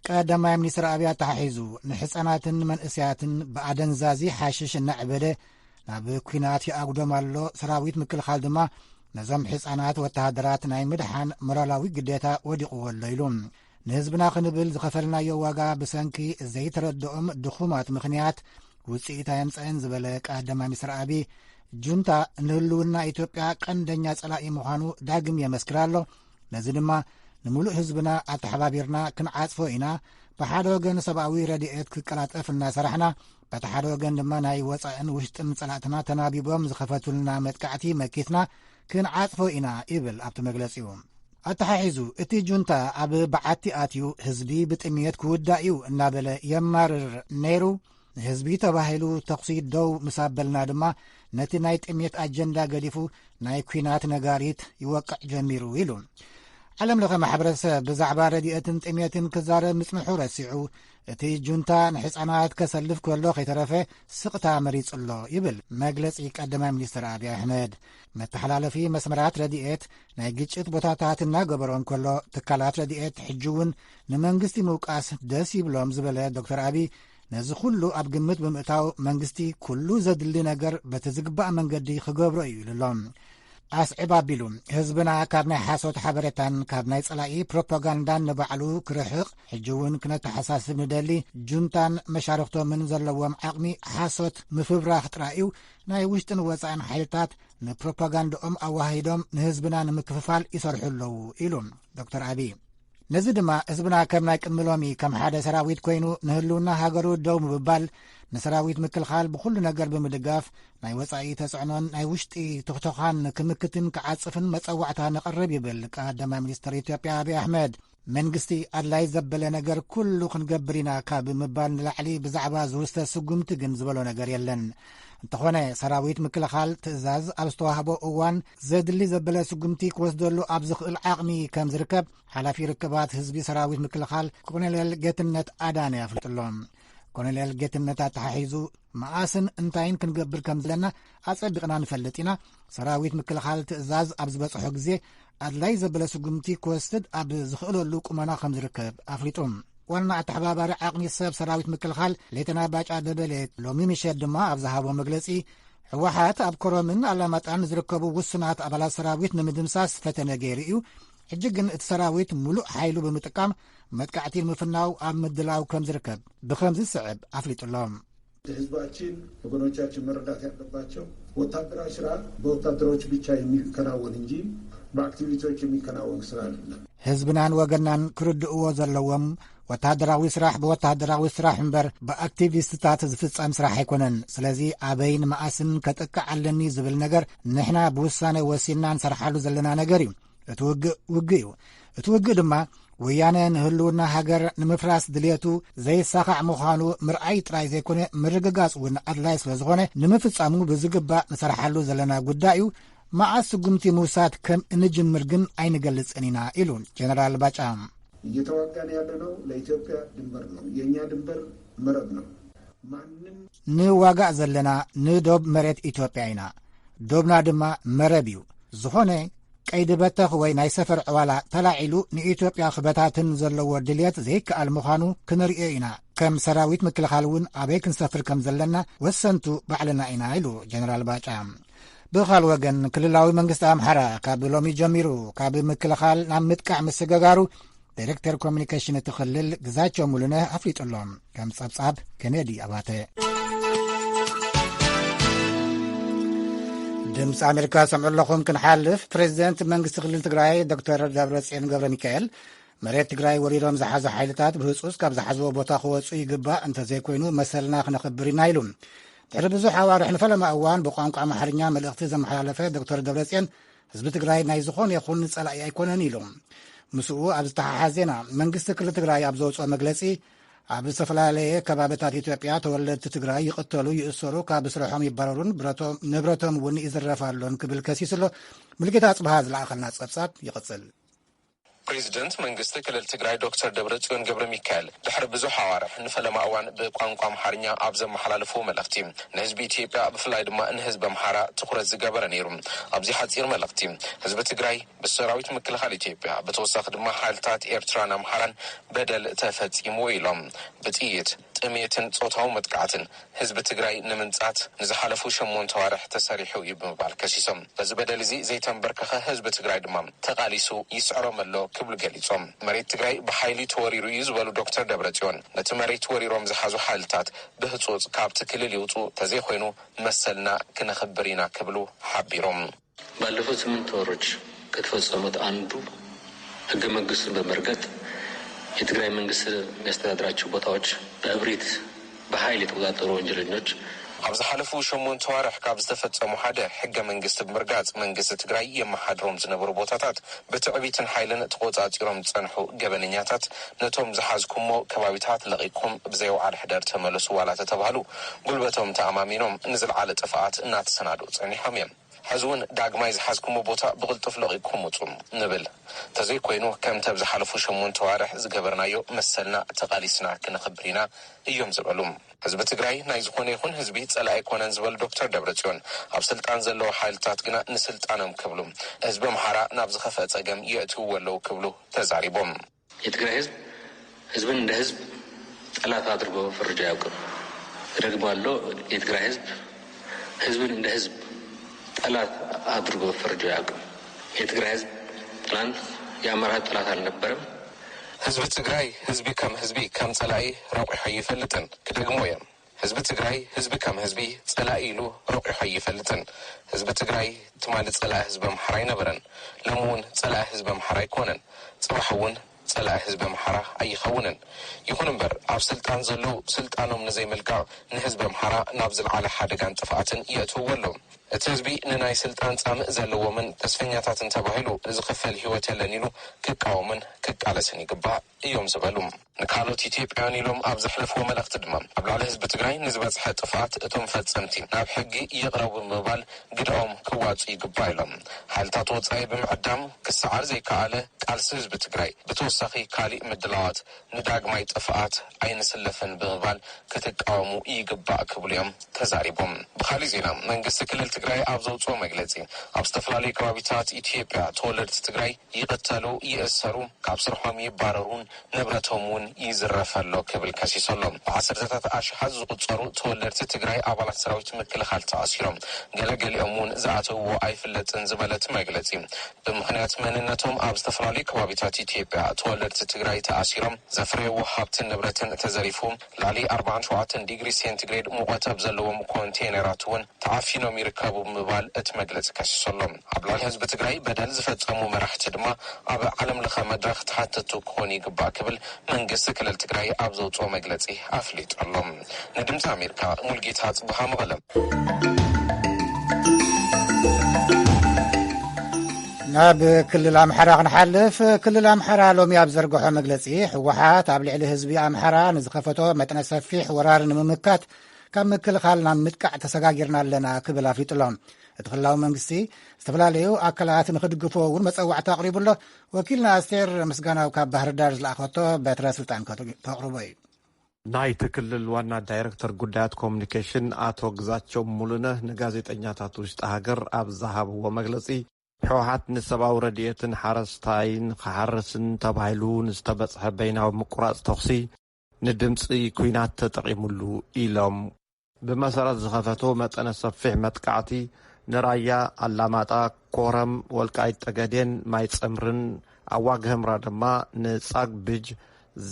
ቀዳማይ ሚኒስትር ኣብይ ኣተሓሒዙ፣ ንሕፃናትን መንእሰያትን ብኣደንዛዚ ሓሽሽ እናዕበደ ናብ ኲናት ይኣጉዶም ኣሎ። ሰራዊት ምክልኻል ድማ ነዞም ሕፃናት ወተሃደራት ናይ ምድሓን ሞራላዊ ግዴታ ወዲቕዎ ኣሎ ኢሉ። ንህዝብና ክንብል ዝኸፈልናዮ ዋጋ ብሰንኪ ዘይተረድኦም ድኹማት ምኽንያት ውፅኢት ኣየምፀአን ዝበለ ቀዳማይ ሚኒስትር ኣብይ፣ ጁንታ ንህልውና ኢትዮጵያ ቀንደኛ ጸላኢ ምዃኑ ዳግም የመስክር ኣሎ። ነዚ ድማ ንምሉእ ህዝብና ኣተሓባቢርና ክንዓጽፎ ኢና። ብሓደ ወገን ሰብኣዊ ረድኤት ክቀላጠፍ እናሰራሕና፣ በቲ ሓደ ወገን ድማ ናይ ወጻእን ውሽጥን ጸላእትና ተናቢቦም ዝኸፈቱልና መጥቃዕቲ መኪትና ክንዓጽፎ ኢና ይብል ኣብቲ መግለጺኡ። ኣተሓሒዙ፣ እቲ ጁንታ ኣብ በዓቲ ኣትዩ ህዝቢ ብጥምየት ክውዳእ እዩ እናበለ የማርር ነይሩ። ንህዝቢ ተባሂሉ ተኹሲ ደው ምስ ኣበልና ድማ፣ ነቲ ናይ ጥምየት ኣጀንዳ ገዲፉ ናይ ኲናት ነጋሪት ይወቅዕ ጀሚሩ ኢሉ። ዓለም ለኸ ማሕበረሰብ ብዛዕባ ረድኤትን ጥምየትን ክዛረብ ምጽንሑ ረሲዑ፣ እቲ ጁንታ ንሕፃናት ከሰልፍ ከሎ ከይተረፈ ስቕታ መሪጹ ኣሎ ይብል መግለጺ ቀዳማይ ሚኒስትር ኣብይ ኣሕመድ። መተሓላለፊ መስመራት ረድኤት ናይ ግጭት ቦታታት እናገበሮ እንከሎ፣ ትካላት ረድኤት ሕጂ እውን ንመንግስቲ ምውቃስ ደስ ይብሎም ዝበለ ዶክተር ኣብይ፣ ነዚ ኩሉ ኣብ ግምት ብምእታው መንግስቲ ኩሉ ዘድሊ ነገር በቲ ዝግባእ መንገዲ ክገብሮ እዩ ኢሉ ኣሎ። ኣስዕብ ኣቢሉ፣ ህዝብና ካብ ናይ ሓሶት ሓበሬታን ካብ ናይ ጸላኢ ፕሮፓጋንዳን ንባዕሉ ክርሕቕ፣ ሕጂ እውን ክነተሓሳስብ ንደሊ፣ ጁንታን መሻርኽቶምን ዘለዎም ዓቕሚ ሓሶት ምፍብራኽ ጥራይ እዩ። ናይ ውሽጥን ወጻእን ሓይልታት ንፕሮፓጋንዳኦም ኣዋሂዶም ንህዝብና ንምክፍፋል ይሰርሑ ኣለዉ ኢሉ ዶክተር ኣብይ። ነዚ ድማ ህዝብና ከም ናይ ቅድሚ ሎሚ ከም ሓደ ሰራዊት ኮይኑ ንህልውና ሃገሩ ደው ምብባል፣ ንሰራዊት ምክልኻል ብኹሉ ነገር ብምድጋፍ፣ ናይ ወጻኢ ተጽዕኖን ናይ ውሽጢ ትኽቶኻን ክምክትን ክዓጽፍን መጸዋዕታ ነቕርብ ይብል ቀዳማይ ሚኒስትር ኢትዮጵያ ኣብይ ኣሕመድ። መንግስቲ ኣድላይ ዘበለ ነገር ኩሉ ክንገብር ኢና ካብ ምባል ንላዕሊ ብዛዕባ ዝውስተ ስጉምቲ ግን ዝበሎ ነገር የለን። እንተኾነ ሰራዊት ምክልኻል ትእዛዝ ኣብ ዝተዋህቦ እዋን ዘድሊ ዘበለ ስጉምቲ ክወስደሉ ኣብ ዝኽእል ዓቕሚ ከም ዝርከብ ሓላፊ ርክባት ህዝቢ ሰራዊት ምክልኻል ኮሎኔል ጌትነት ኣዳነ ኣፍሊጡ ኣሎ። ኮሎኔል ጌትነት ኣተሓሒዙ፣ መኣስን እንታይን ክንገብር ከም ዘለና ኣጸቢቕና ንፈልጥ ኢና። ሰራዊት ምክልኻል ትእዛዝ ኣብ ዝበጽሖ ግዜ ኣድላይ ዘበለ ስጉምቲ ክወስድ ኣብ ዝኽእለሉ ቁመና ከም ዝርከብ ኣፍሊጡ። ዋና ኣተሓባባሪ ዓቕሚ ሰብ ሰራዊት ምክልኻል ሌተና ባጫ ደበሌ ሎሚ ምሸት ድማ ኣብ ዝሃቦ መግለጺ፣ ህወሓት ኣብ ኮረምን ኣላማጣን ዝርከቡ ውሱናት ኣባላት ሰራዊት ንምድምሳስ ፈተነ ገይሩ እዩ። ሕጂ ግን እቲ ሰራዊት ሙሉእ ሓይሉ ብምጥቃም መጥቃዕቲ ንምፍናው ኣብ ምድላው ከም ዝርከብ ብኸም ዝስዕብ ኣፍሊጡ ኣሎ። ህዝባችን፣ ወገኖቻችን መረዳት ያለባቸው ወታደራዊ ስራ በወታደሮች ብቻ የሚከናወን እንጂ በአክቲቪስቶች የሚከናወን ስራ አይደለም። ህዝብናን ወገናን ክርድእዎ ዘለዎም፣ ወታደራዊ ስራሕ ብወታደራዊ ስራሕ እምበር ብኣክቲቪስትታት ዝፍጸም ስራሕ ኣይኮነን። ስለዚ ኣበይን መኣስን ከጥቅዕ ኣለኒ ዝብል ነገር ንሕና ብውሳነ ወሲንና ንሰርሓሉ ዘለና ነገር እዩ። እቲ ውግእ ውግእ እዩ። እቲ ውግእ ድማ ወያነ ንህልውና ሃገር ንምፍራስ ድልየቱ ዘይሳኻዕ ምዃኑ ምርኣይ ጥራይ ዘይኮነ፣ ምርግጋጽ እውን ኣድላይ ስለ ዝኾነ፣ ንምፍጻሙ ብዝግባእ ንሰርሓሉ ዘለና ጉዳይ እዩ። መዓስ ስጉምቲ ምውሳድ ከም እንጅምር ግን ኣይንገልጽን ኢና ኢሉ ጀነራል ባጫ። እየተዋጋን ያለነው ለኢትዮጵያ ድንበር ነው። የእኛ ድንበር መረብ ነው። ማንም ንዋጋእ ዘለና ንዶብ መሬት ኢትዮጵያ ኢና። ዶብና ድማ መረብ እዩ። ዝኾነ ቀይዲ በተኽ ወይ ናይ ሰፈር ዕዋላ ተላዒሉ ንኢትዮጵያ ክበታትን ዘለዎ ድልየት ዘይከኣል ምዃኑ ክንርእዮ ኢና። ከም ሰራዊት ምክልኻል እውን ኣበይ ክንሰፍር ከም ዘለና ወሰንቱ ባዕልና ኢና ኢሉ ጀነራል ባጫ። ብኻል ወገን ክልላዊ መንግስቲ ኣምሓራ ካብ ሎሚ ጀሚሩ ካብ ምክልኻል ናብ ምጥቃዕ ምስግጋሩ ዳይሬክተር ኮሚኒኬሽን እቲ ክልል ግዛቸው ሙሉነህ ኣፍሊጡ ኣሎ። ከም ጸብጻብ ኬኔዲ ኣባተ። ድምፂ ኣሜሪካ ሰምዑ ኣለኹም። ክንሓልፍ፣ ፕሬዚደንት መንግስቲ ክልል ትግራይ ዶክተር ደብረፅዮን ገብረ ሚካኤል፣ መሬት ትግራይ ወሪሮም ዝሓዙ ሓይልታት ብህፁፅ ካብ ዝሓዝዎ ቦታ ክወፁ ይግባእ፣ እንተዘይኮይኑ መሰልና ክነኽብር ኢና ኢሉ። ድሕሪ ብዙሕ ኣዋርሕ ንፈለማ እዋን ብቋንቋ ኣምሓርኛ መልእኽቲ ዘመሓላለፈ ዶክተር ደብረፅዮን፣ ህዝቢ ትግራይ ናይ ዝኾነ ይኹን ፀላኢ ኣይኮነን ኢሉ። ምስኡ ኣብ ዝተሓሓዝ ዜና፣ መንግስቲ ክልል ትግራይ ኣብ ዘውፅኦ መግለፂ፣ ኣብ ዝተፈላለየ ከባብታት ኢትዮጵያ ተወለድቲ ትግራይ ይቕተሉ፣ ይእሰሩ፣ ካብ ስርሖም ይባረሩን ብረቶም፣ ንብረቶም እውን ይዝረፍ ኣሎን ክብል ከሲሱ ኣሎ። ሙልጌታ ኣጽብሃ ዝለኣኸልና ጸብጻብ ይቕጽል። ፕሬዚደንት መንግስቲ ክልል ትግራይ ዶክተር ደብረጽዮን ገብረ ሚካኤል፣ ድሕሪ ብዙሕ ኣዋርሕ ንፈለማ እዋን ብቋንቋ ኣምሓርኛ ኣብ ዘመሓላለፍዎ መልእኽቲ፣ ንህዝቢ ኢትዮጵያ ብፍላይ ድማ ንህዝቢ ኣምሓራ ትኹረት ዝገበረ ነይሩ። ኣብዚ ሓጺር መልእኽቲ፣ ህዝቢ ትግራይ ብሰራዊት ምክልኻል ኢትዮጵያ፣ ብተወሳኺ ድማ ሓይልታት ኤርትራን ኣምሓራን በደል ተፈጺሙ ኢሎም። ብጥይት፣ ጥሜትን ጾታዊ መጥቃዕትን ህዝቢ ትግራይ ንምንጻት ንዝሓለፉ ሸሞንተ ዋርሕ ተሰሪሑ እዩ ብምባል ከሲሶም። በዚ በደል እዚ ዘይተንበርከኸ ህዝቢ ትግራይ ድማ ተቓሊሱ ይስዕሮም ኣሎ ክብሉ ገሊጾም። መሬት ትግራይ ብሓይሊ ተወሪሩ እዩ ዝበሉ ዶክተር ደብረጽዮን፣ ነቲ መሬት ወሪሮም ዝሓዙ ሓይልታት ብህጹጽ ካብቲ ክልል ይውጹ፣ ተዘይኮይኑ መሰልና ክነኽብር ኢና ክብሉ ሓቢሮም። ባለፉት ስምንት ወሮች ከተፈጸሙት አንዱ ህገ መንግስቱን በመርገጥ የትግራይ መንግስት የሚያስተዳድራቸው ቦታዎች በእብሪት በኃይል የተቆጣጠሩ ወንጀለኞች። ኣብ ዝሓለፉ ሸሞንተ ዋርሕ ካብ ዝተፈጸሙ ሓደ፣ ሕገ መንግስቲ ብምርጋጽ መንግስቲ ትግራይ የመሓድሮም ዝነበሩ ቦታታት ብትዕቢትን ሓይልን ተቆጻጺሮም ዝጸንሑ ገበነኛታት፣ ነቶም ዝሓዝኩሞ ከባቢታት ለቒኩም ብዘይ ወዓል ሕደር ተመለሱ ዋላ ተተባህሉ፣ ጉልበቶም ተኣማሚኖም ንዝለዓለ ጥፍኣት እናተሰናድኡ ጸኒሖም እዮም። ሕዚ እውን ዳግማይ ዝሓዝኩሞ ቦታ ብቕልጡፍ ለቒኩም ውጹ ንብል። ተዘይኮይኑ ከምቲ ኣብ ዝሓለፉ ሸሞንተ ዋርሕ ዝገበርናዮ መሰልና ተቓሊስና ክነኽብር ኢና እዮም ዝበሉ። ህዝቢ ትግራይ ናይ ዝኾነ ይኹን ህዝቢ ጸላኢ ኣይኮነን ዝበሉ ዶክተር ደብረጽዮን፣ ኣብ ስልጣን ዘለዉ ሓይልታት ግና ንስልጣኖም ክብሉ ህዝቢ ኣምሓራ ናብ ዝኸፍአ ጸገም የእትውዎ ኣለዉ ክብሉ ተዛሪቦም። የትግራይ ህዝብ ህዝብን እንደ ህዝብ ጠላት አድርጎ ፈርጆ አያውቅም። እደግማለሁ፣ የትግራይ ህዝብ ህዝብን እንደ ህዝብ ጠላት አድርጎ ፈርጆ አያውቅም። የትግራይ ህዝብ ትናንት የአማራ ህዝብ ጠላት አልነበረም። ህዝቢ ትግራይ ህዝቢ ከም ህዝቢ ከም ጸላኢ ረቂሑ ኣይፈልጥን። ክደግሞ እየ። ህዝቢ ትግራይ ህዝቢ ከም ህዝቢ ጸላኢ ኢሉ ረቂሑ ኣይፈልጥን። ህዝቢ ትግራይ ትማሊ ጸላኢ ህዝቢ ኣምሓራ ኣይነበረን። ሎሚ እውን ጸላኢ ህዝቢ ኣምሓራ ኣይኮነን። ጽባሕ እውን ጸላኢ ህዝቢ ኣምሓራ ኣይኸውንን። ይኹን እምበር ኣብ ስልጣን ዘለዉ ስልጣኖም ንዘይምልቃቕ ንህዝቢ ኣምሓራ ናብ ዝለዓለ ሓደጋን ጥፍኣትን የእትውዎ ኣለዉ። እቲ ህዝቢ ንናይ ስልጣን ጻምእ ዘለዎምን ተስፈኛታትን ተባሂሉ ዝኽፈል ህይወት የለን ኢሉ ክቃወምን ክቃለስን ይግባእ እዮም ዝበሉ። ንካልኦት ኢትዮጵያውያን ኢሎም ኣብ ዘሕለፍዎ መልእኽቲ ድማ፣ ኣብ ልዕሊ ህዝቢ ትግራይ ንዝበጽሐ ጥፍኣት እቶም ፈጸምቲ ናብ ሕጊ ይቕረቡ ብምባል ግደኦም ክዋጹ ይግባእ ኢሎም። ሓይልታት ወጻኢ ብምዕዳም ክሰዓር ዘይከኣለ ቃልሲ ህዝቢ ትግራይ፣ ብተወሳኺ ካሊእ ምድላዋት ንዳግማይ ጥፍኣት ኣይንስለፍን ብምባል ክትቃወሙ ይግባእ ክብሉ እዮም ተዛሪቦም። ብኻሊእ ዜና፣ መንግስቲ ክልል ትግራይ ኣብ ዘውፅኦ መግለፂ፣ ኣብ ዝተፈላለዩ ከባቢታት ኢትዮጵያ ተወለድቲ ትግራይ ይቕተሉ፣ ይእሰሩ፣ ካብ ስርሖም ይባረሩን ንብረቶም እውን ይዝረፍ ኣሎ ክብል ከሲሱ ኣሎ። ብዓሰርተታት ኣሽሓት ዝቑጸሩ ተወለድቲ ትግራይ ኣባላት ሰራዊት ምክልኻል ተኣሲሮም፣ ገለገሊኦም እውን ዝኣተውዎ ኣይፍለጥን ዝበለ እቲ መግለጺ፣ ብምኽንያት መንነቶም ኣብ ዝተፈላለዩ ከባቢታት ኢትዮጵያ ተወለድቲ ትግራይ ተኣሲሮም፣ ዘፍረይዎ ሃብትን ንብረትን ተዘሪፉ፣ ልዕሊ ኣርባዓን ሸውዓተን ዲግሪ ሴንቲግሬድ ሙቐት ኣብ ዘለዎም ኮንቴይነራት እውን ተዓፊኖም ይርከቡ ብምባል እቲ መግለጺ ከሲሱ ኣሎ። ኣብ ልዕሊ ህዝቢ ትግራይ በደል ዝፈጸሙ መራሕቲ ድማ ኣብ ዓለም ለኸ መድረኽ ተሓተቱ ክኾኑ ይግባእ ክብል መንግስቲ ክልል ትግራይ ኣብ ዘውፅኦ መግለፂ ኣፍሊጡ ኣሎ። ንድምፂ ኣሜሪካ ሙልጌታ ጽብሃ መቐለ። ናብ ክልል ኣምሓራ ክንሓልፍ፣ ክልል ኣምሓራ ሎሚ ኣብ ዘርግሖ መግለፂ፣ ህወሓት ኣብ ልዕሊ ህዝቢ ኣምሓራ ንዝኸፈቶ መጠነ ሰፊሕ ወራር ንምምካት ካብ ምክልኻል ናብ ምጥቃዕ ተሰጋጊርና ኣለና ክብል ኣፍሊጡ ኣሎ። እቲ ክልላዊ መንግስቲ ዝተፈላለዩ ኣካላት ንኽድግፎ እውን መጸዋዕታ ኣቕሪቡ ኣሎ። ወኪልና ኣስቴር ምስጋናው ካብ ባህር ዳር ዝለኣኸቶ በትረ ስልጣን ከት-፣ ከቕርቦ እዩ። ናይቲ ክልል ዋና ዳይረክተር ጉዳያት ኮሙኒኬሽን ኣቶ ግዛቸው ሙሉነህ ንጋዜጠኛታት ውሽጢ ሃገር ኣብ ዝሃብዎ መግለጺ፣ ህወሓት ንሰብኣዊ ረድኤትን ሓረስታይን ክሓርስን ተባሂሉ ንዝተበጽሐ በይናዊ ምቁራጽ ተኹሲ ንድምፂ ኲናት ተጠቒሙሉ ኢሎም። ብመሰረት ዝኸፈቶ መጠነ ሰፊሕ መጥቃዕቲ ንራያ፣ ኣላማጣ፣ ኮረም፣ ወልቃይት ጠገዴን ማይ ጸምርን ኣብ ዋግ ህምራ ድማ ንጻግብጅ፣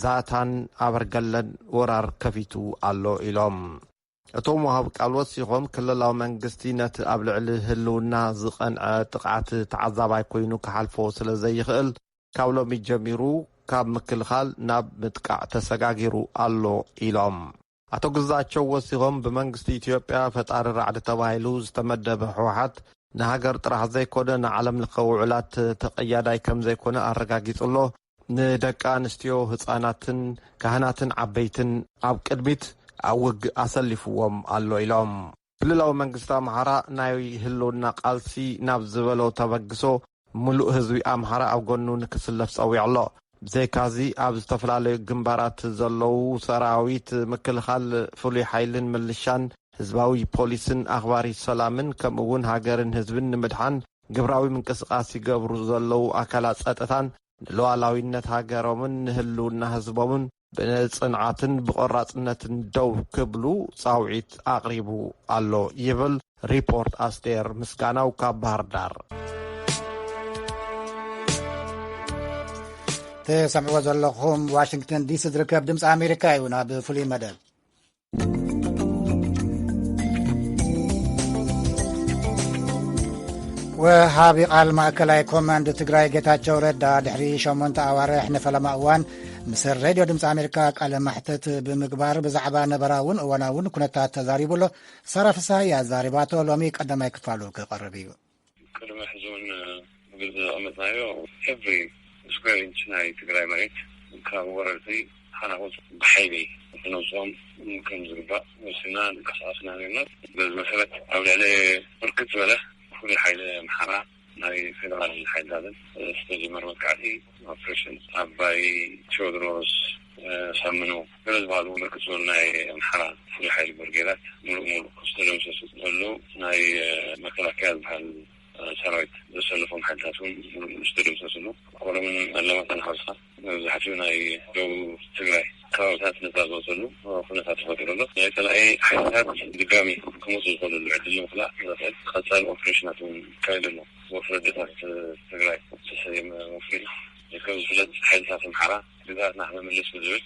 ዛታን ኣበርገለን ወራር ከፊቱ ኣሎ ኢሎም። እቶም ወሃቢ ቃል ወሲኾም፣ ክልላዊ መንግስቲ ነቲ ኣብ ልዕሊ ህልውና ዝቐንዐ ጥቕዓት ተዓዛባይ ኮይኑ ክሓልፎ ስለ ዘይኽእል፣ ካብ ሎሚ ጀሚሩ ካብ ምክልኻል ናብ ምጥቃዕ ተሰጋጊሩ ኣሎ ኢሎም። ኣቶ ግዛቸው ወሲኾም፣ ብመንግስቲ ኢትዮጵያ ፈጣሪ ራዕዲ ተባሂሉ ዝተመደበ ህወሓት ንሃገር ጥራሕ ዘይኮነ ንዓለም ለኸ ውዕላት ተቐያዳይ ከም ዘይኮነ ኣረጋጊጹ ኣሎ። ንደቂ ኣንስትዮ፣ ህጻናትን ካህናትን ዓበይትን ኣብ ቅድሚት ኣብ ውግእ ኣሰሊፍዎም ኣሎ ኢሎም። ክልላዊ መንግስቲ ኣምሓራ ናይ ህልውና ቃልሲ ናብ ዝበሎ ተበግሶ፣ ምሉእ ህዝቢ ኣምሓራ ኣብ ጎኑ ንክስለፍ ጸዊዑ ኣሎ። ብዘይካዚ ኣብ ዝተፈላለዩ ግንባራት ዘለዉ ሰራዊት ምክልኻል፣ ፍሉይ ሓይልን ምልሻን፣ ህዝባዊ ፖሊስን ኣኽባሪ ሰላምን፣ ከምኡ እውን ሃገርን ህዝብን ንምድሓን ግብራዊ ምንቅስቓስ ይገብሩ ዘለዉ ኣካላት ጸጥታን ንሉዓላዊነት ሃገሮምን ንህልውና ህዝቦምን ብጽንዓትን ብቆራጽነትን ደው ክብሉ ጻውዒት ኣቕሪቡ ኣሎ ይብል ሪፖርት ኣስቴር ምስጋናው ካብ ባህር ዳር። ትሰምዕዎ ዘለኹም ዋሽንግተን ዲሲ ዝርከብ ድምፂ ኣሜሪካ እዩ። ናብ ፍሉይ መደብ ወሃቢ ቃል ማእከላይ ኮማንድ ትግራይ ጌታቸው ረዳ ድሕሪ ሸሞንተ ኣዋርሕ ንፈለማ እዋን ምስ ሬድዮ ድምፂ ኣሜሪካ ቃለ መሕተት ብምግባር ብዛዕባ ነባራውን እዋናውን ኩነታት ተዛሪቡ ኣሎ። ሳራ ፍስሃ እያ ኣዛሪባቶ። ሎሚ ቀዳማይ ክፋሉ ክቐርብ እዩ። ቅድሚ ሕዚ እውን ብግልፂ ዘቐመጥናዮ፣ every square inch ናይ ትግራይ መሬት ካብ ወረርቲ ሓናቑት ብሓይሊ ክነውፅኦም ከም ዝግባእ ወሲና ንንቀሳቐስ ኢና ነርና። በዚ መሰረት ኣብ ልዕሊ ብርክት ዝበለ ፍሉይ ሓይሊ ኣምሓራ ናይ ፌደራል ሓይልታትን ዝተጀመረ መጥቃዕቲ ኦፕሬሽን ኣባይ፣ ቴዎድሮስ፣ ሳምኖ ገለ ዝበሃሉ ብርክት ዝበሉ ናይ ኣምሓራ ፍሉይ ሓይሊ ብርጌዳት ሙሉእ ሙሉእ ዝተደምሰሱ ዘለዉ፣ ናይ መከላከያ ዝበሃል ሰራዊት ዘሰለፎም ሓይልታት እውን ሙሉእ ሙሉእ ዝተደምሰስሉ፣ ኮረምን ኣለማጣን ሓውስኻ መብዛሕትኡ ናይ ደቡብ ትግራይ ከባብታት ነፃ ዝወፀሉ ኩነታት ተፈጢሩ ኣሎ። ናይ ፀላኢ ሓይልታት ድጋሚ ክመፁ ዝኽእልሉ ዕድል ንምኽላእ ዘኽእል ቀፃሊ ኦፕሬሽናት እውን ይካየድ ኣሎ። ወፍሪ ኣዴታት ትግራይ ዝተሰየመ ወፍሪ፣ ከም ዝፍለጥ ሓይልታት ኣምሓራ ግዝኣትና ክነምልስ ብዝብል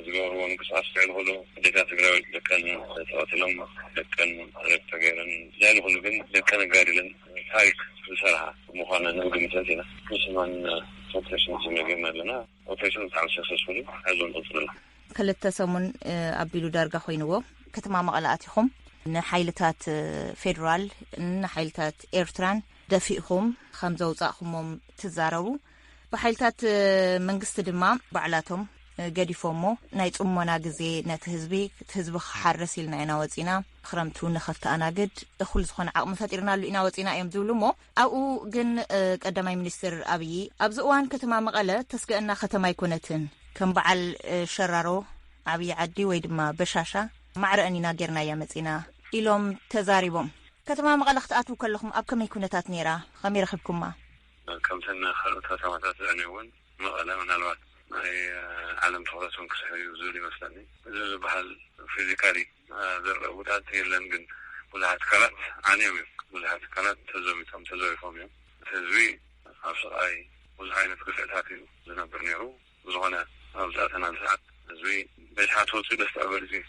ዝገበርዎ ምንቅስቃስ ክዕል ከሎ፣ ኣዴታት ትግራይ ደቀን ተቐቲሎም፣ ደቀን ሬፕ ተገይረን፣ ልዕሊ ኩሉ ግን ደቀን ኣጋዲለን ታሪክ ዝሰርሓ ምዃነን ንምግምት ኢና። ንስማን ኦፕሬሽን ዝነገርና ኣለና። ኦፕሬሽን ብጣዕሚ ሰክሰስፉል እዩ። ሓይዞም ቀፅሉና። ክልተ ሰሙን፣ እ፣ ኣቢሉ ዳርጋ ኮይንዎ። ከተማ መቐለ ኣቲኹም ንሓይልታት፣ እ፣ ፌዴራል፣ ንሓይልታት ኤርትራን ደፊእኹም ከም ዘውጻእኹሞም ትዛረቡ። ብሓይልታት፣ እ፣ መንግስቲ ድማ ባዕላቶም፣ እ፣ ገዲፎሞ፣ ናይ ጽሞና ግዜ ነቲ ህዝቢ፣ እቲ ህዝቢ ክሓርስ ኢልና ኢና ወጺና፣ ክረምቱ ንኸተኣናግድ እኹል ዝኾነ ዓቕሚ ፈጢርናሉ ኢና ወጺና እዮም ዝብሉ እሞ፣ ኣብኡ ግን፣ እ፣ ቀዳማይ ሚኒስትር ኣብዪ፣ ኣብዚ እዋን ከተማ መቐለ ተስገእና ከተማ ኣይኮነትን፣ ከም በዓል፣ እ፣ ሸራሮ፣ ዓብዪ ዓዲ ወይ ድማ በሻሻ ማዕረአን ኢና ጌርናያ መጺና ኢሎም ተዛሪቦም። ከተማ መቐለ ክትኣትዉ ከለኹም ኣብ ከመይ ኩነታት ነይራ? ከመይ ረኺብኩማ? ከምተን ካልኦት ከተማታት ዝዕነዩ እውን መቐለ ምናልባት ናይ፣ እ፣ ዓለም ትኹረት እውን ክስሕብ እዩ ዝብል ይመስለኒ። እዚ ዝበሃል ፊዚካሊ፣ እ፣ ዝረአ ጉድኣት የለን፣ ግን ብዙሓት ትካላት ዓንዮም እዮም። ብዙሓት ትካላት ተዘሚቶም፣ ተዘሪፎም እዮም። እቲ ህዝቢ ኣብ ስቓይ ብዙሕ ዓይነት ግፍዕታት እዩ ዝነብር ነይሩ። ብዝኾነ ኣብ ዝኣተናሉ ሰዓት ህዝቢ በሽሓት ወፂኡ ደስታ ገሊጹ እዩ።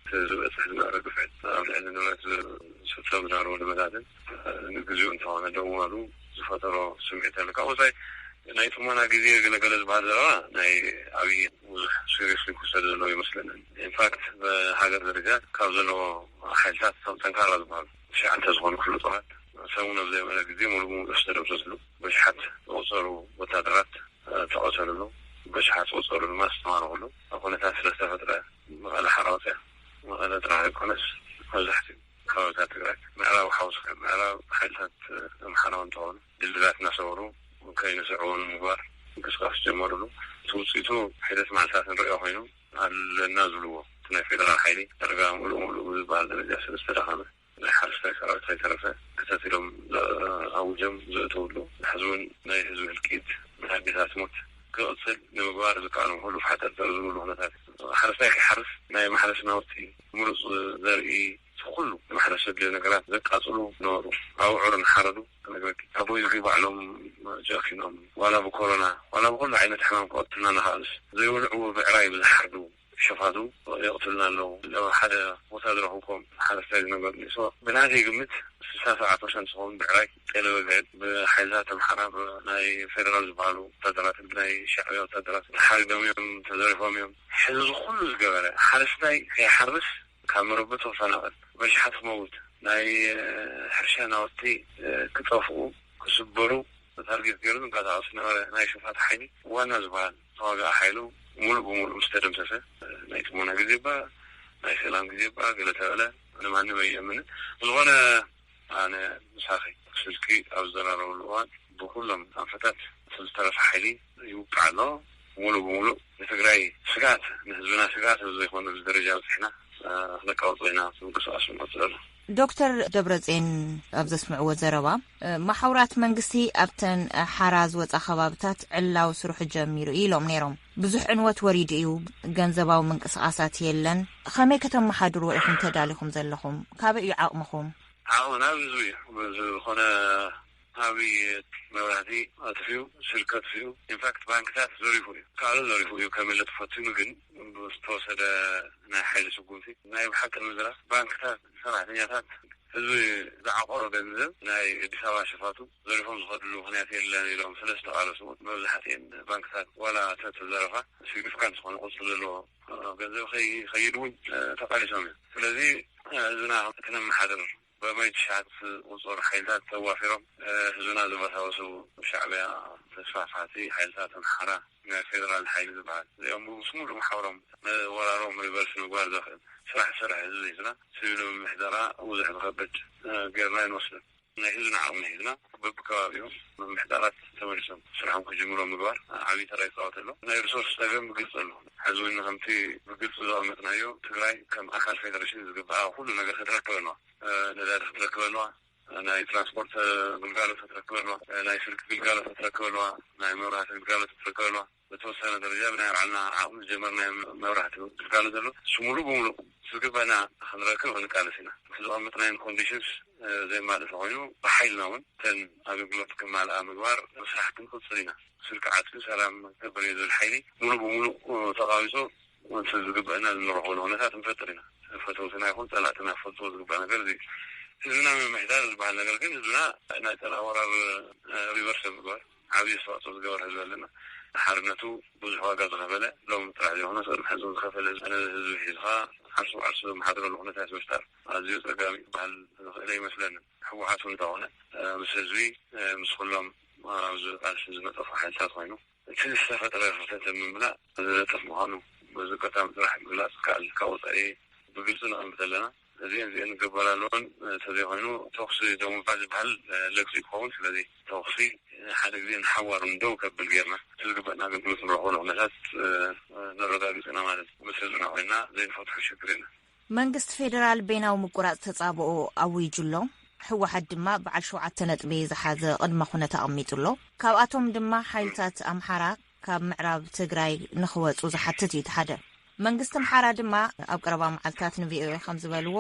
እቲ ዝበፅሕ ዝነበረ ግፍዕት ኣብ ልዕሊ ንብረት ዝፍጸም ዝነበረ ውድመታትን ንግዚኡ እንተኾነ ደው ምባሉ ዝፈጠሮ ስምዒት ኣሎ። ካብ ወፃኢ ናይ ጥሞና ግዜ ገለገለ ዝበሃል ዘረባ ናይ ኣብይ ብዙሕ ሲሪየስሊ ክውሰድ ዘለዎ ይመስለንን። ኢንፋክት ብሃገር ደረጃ ካብ ዘለዎ ሓይልታት እቶም ጠንካራ ዝበሃሉ ትሽዓተ ዝኾኑ ክፍለ ጦራት ሰሙን ኣብ ዘይበለ ግዜ ሙሉእ ብሙሉእ ዝተደምሰስሉ፣ በሽሓት ዝቑጸሩ ወታደራት ተቐተልሉ፣ በሽሓት ዝቑጸሩ ድማ ዝተማረኹሉ ኩነታት ስለ ዝተፈጥረ፣ መቐለ ሓራ ወፅያ፣ መቐለ ጥራሕ ዘይኮነስ መብዛሕትኡ ከባቢታት ትግራይ፣ ምዕራብ ሓውስ፣ ምዕራብ ሓይልታት ኣምሓራ እንትኾኑ ድልድላት እናሰበሩ ከይንስዕቡ ንምግባር ምንቅስቃስ ጀመሩሉ። እቲ ውፅኢቱ ሒደት መዓልትታት ንሪኦ ኮይኑ ኣለና ዝብልዎ፣ እቲ ናይ ፌደራል ሓይሊ ዳርጋ ሙሉእ ሙሉእ ብዝበሃል ደረጃ ስለ ዝተዳኸመ፣ ናይ ሓረስታይ ሰራዊት ከይተረፈ ክተት ኢሎም ኣውጆም ዘእተውሉ፣ ሕዚ እውን ናይ ህዝቢ ህልቂት፣ ናይ ኣዴታት ሞት ክቕፅል ንምግባር ዝከኣሎም ኩሉ ፋሕጠርጠር ዝብሉ ኩነታት፣ ሓረስታይ ከይሓርስ ናይ ማሕረስ ናውቲ፣ ምሩፅ ዘርኢ፣ እቲ ኩሉ ንማሕረስ ዘድልዮ ነገራት ዘቃፅሉ ነበሩ። ኣብዑር እናሓረዱ ክነግረኪ፣ ኣቦይ ዝኺ ባዕሎም ጨኪኖም፣ ዋላ ብኮሮና ዋላ ብኩሉ ዓይነት ሕማም ክቐትሉና እናኸኣሉስ ዘይበልዕዎ ብዕራይ ብዝሓርዱ ሸፋቱ ይቕትሉና ኣለዉ። ኣብ ሓደ ቦታ ዝረኽብኩም ሓረስታይ ዝነገሩኒ። So፣ ብናተይ ግምት ስሳ ሰብዓ ፐርሰንት ዝኸውን ብዕራይ ጤለ በጊዕን ብሓይልታት ኣምሓራ፣ ብናይ ፌደራል ዝበሃሉ ወታደራትን ብናይ ሻዕብያ ወታደራት ተሓሪዶም እዮም፣ ተዘሪፎም እዮም። ሕዚ እዚ ኩሉ ዝገበረ ሓረስታይ ከይሓርስ፣ ካብ መረበቱ ክፈናቐል፣ በሽሓት ክመውት፣ ናይ ሕርሻ ናውቲ ክጠፍኡ፣ ክስበሩ ታርጌት ገይሩ ዝንቀሳቐስ ነበረ። ናይ ሸፋቱ ሓይሊ ዋና ዝበሃል ተዋጋኢ ሓይሉ ሙሉእ ብሙሉእ ምስ ተደምሰሰ፣ ናይ ጥሞና ግዜ እባ፣ ናይ ሰላም ግዜ እባ ገለ ተበለ፣ ኣነ ማንም ኣይእምንን። ዝኾነ ኣነ ምሳኺ ስልኪ ኣብ ዝዘራረበሉ እዋን ብኩሎም ኣንፈታት እቲ ዝተረፈ ሓይሊ ይውቃዕ ኣሎ። ሙሉእ ብሙሉእ ንትግራይ ስግኣት፣ ንህዝብና ስግኣት ኣብ ዘይኮነሉ ደረጃ በፂሕና፣ እ፣ ክነቃውጾ ኢና ምንቅስቃስ ንቕፅል ኣሎ። ዶክተር ደብረጽዮን ኣብ ዘስምዕዎ ዘረባ፣ እ፣ መሓውራት መንግስቲ ኣብተን ሓራ ዝወጻ ከባብታት ዕላዊ ስርሑ ጀሚሩ እዩ ኢሎም ነይሮም። ብዙሕ ዕንወት ወሪዱ እዩ፣ ገንዘባዊ ምንቅስቃሳት የለን። ከመይ ከተመሓድርዎ ኢኹም ተዳሊኹም ዘለኹም? ካበይ እዩ ዓቕምኹም? ዓቕምና ኣብ ህዝቢ እዩ። ዝኾነ ዓብዪ መብራህቲ ኣጥፊኡ፣ ስልኪ ኣጥፊኡ፣ ኢንፋክት ባንክታት ዘሪፉ እዩ። ካልእ ዘሪፉ እዩ ከመለጥ ፈቲኑ፣ ግን ብዝተወሰደ ናይ ሓይሊ ስጉምቲ ናይ ብሓቂ ንምዝራብ ባንክታት፣ ሰራሕተኛታት፣ ህዝቢ ዝዓቆሮ ገንዘብ ናይ ኣዲስ ኣበባ ሸፋቱ ዘሪፎም ዝኸድሉ ምኽንያት የለን ኢሎም ስለ ዝተቓለሱ፣ መብዛሕትኤን ባንክታት ዋላ ተተዘረፋ ሲግኒፊካንት ዝኾነ ቁፅሪ ዘለዎ ገንዘብ ከይ-፣ ከይድ እውን ተቃሊሶም እዮም። ስለዚ ህዝብና ክነመሓድር በማይ ትሽዓት ቁፅር ሓይልታት ተዋፊሮም፣ እ፣ ህዝብና ዘበሳበሱ ሻዕብያ ተስፋሕፋሕቲ ሓይልታት ኣምሓራ፣ ናይ ፌደራል ሓይሊ ዝበሃል እዚኦም ምስ ሙሉእ መሓውሮም፣ እ፣ ወራሮም ሪቨርስ ምግባር ዘኽእል ስራሕ ዝሰርሕ ህዝቢ ህዝብና፣ ስቢል ምምሕዳራ ብዙሕ ዝኸብድ፣ እ፣ ጌርና ኣይንወስድን። ናይ ህዝብና ዓቕሚ ሒዝና በብከባቢኡ ምምሕዳራት ተመሊሶም ስራሖም ክጅምሩ ምግባር ዓብዪ ተራ ይፃወት ኣሎ። ናይ ሪሶርስ ፀገም ብግልፂ ኣሎ። ሕዚ እውን ከምቲ ብግልፂ ዘቐመጥናዮ ትግራይ ከም ኣካል ፌደሬሽን ዝግብኣ ኩሉ ነገር ክትረክብ ኣለዋ። ነዳዲ ክትረክብ ኣለዋ፣ ናይ ትራንስፖርት ግልጋሎት ክትረክብ ኣለዋ፣ ናይ ስልኪ ግልጋሎት ክትረክብ ኣለዋ፣ ናይ መብራህቲ ግልጋሎት ክትረክብ ኣለዋ። በተወሰነ ደረጃ ብናይ ባዕልና ዓቕሚ ዝጀመርናዮ መብራህቲ ግልጋሎት ዘሎ፣ እሱ ሙሉእ ብሙሉእ ዝግባና ክንረክብ ክንቃለስ ኢና። እቲ ዘቐመጥናዮም ኮንዲሽንስ፣ እ፣ ዘየማልእ ተኾይኑ፣ ብሓይልና እውን እተን ኣገልግሎት ክማልኣ ምግባር ምስራሕ ክንቅፅል ኢና። ስልኪ ዓፅዩ ሰላም ክገብር እየ ዝብል ሓይሊ ሙሉእ ብሙሉእ ተቓዊፁ እቲ ዝግበአና እንረኽበሉ ኩነታት ንፈጥር ኢና። ፈተውትና ይኹን ጸላእትና ክፈልጥዎ ዝግባእ ነገር እዚ እዩ። ህዝብና ምምሕዳር ዝበሃል ነገር ግን ህዝብና ናይ ጸላኢ ወራር፣ እ፣ ሪቨርስ ምግባር ዓብዪ ኣስተዋጽኦ ዝገበረ ህዝቢ ኣለና። ሓርነቱ ብዙሕ ዋጋ ዝኸፈለ፣ ሎሚ ጥራሕ ዘይኮነስ ቅድሚ ሕዚ እውን ዝኸፈለ ህዝቢ፣ ህዝቢ ሒዝኻ ዓርሱ ብዓርሱ ዘመሓድረሉ ኩነታት ምፍጣር ኣዝዩ ጸጋሚ ክበሃል ዝኽእል ኣይመስለንን። ህወሓት እውን እንተኾነ፣ እ፣ ምስ ህዝቢ፣ እ፣ ምስ ኩሎም ኣብዚ ቃልሲ ዝነጠፉ ሓይልታት ኮይኑ፣ እቲ ዝተፈጥረ ክፍተት ንምምላእ ዝነጥፍ ምዃኑ በዚ ኣጋጣሚ ጥራሕ ምግላጽ ይከኣል። ካብ ወጻኢ ብግልጺ ነቐምጥ ኣለና። እዚአን እዚአን ክግበር ኣለወን፣ እንተዘይኮይኑ ተኹሲ ደው ምባል ዝበሃል ለግፂ ክኸውን። ስለዚ ተኹሲ ሓደ ግዜ ንሓዋሩ ደው ከብል ጌርና፣ እቲ ዝግበእና ኣገልግሎት ንረኽበሉ ኩነታት፣ እ፣ ነረጋግጽ ኢና ማለት እዩ። ምስ ህዝብና ኮይንና ዘይንፈትሖ ሽግር የለን። መንግስቲ ፌደራል በይናዊ ምቁራጽ ተጻብኦ ኣዊጁ ኣሎ። ህወሓት ድማ በዓል ሸውዓተ ነጥቢ ዝሓዘ ቅድመ ኩነት ኣቐሚጡ ኣሎ። ካብኣቶም ድማ ሓይልታት ኣምሓራ ካብ ምዕራብ ትግራይ ንኽወጹ ዝሓትት እዩ እቲ ሓደ። መንግስቲ ኣምሓራ ድማ ኣብ ቀረባ መዓልታት ን ቪ ኦ ኤ ከም ዝበልዎ፣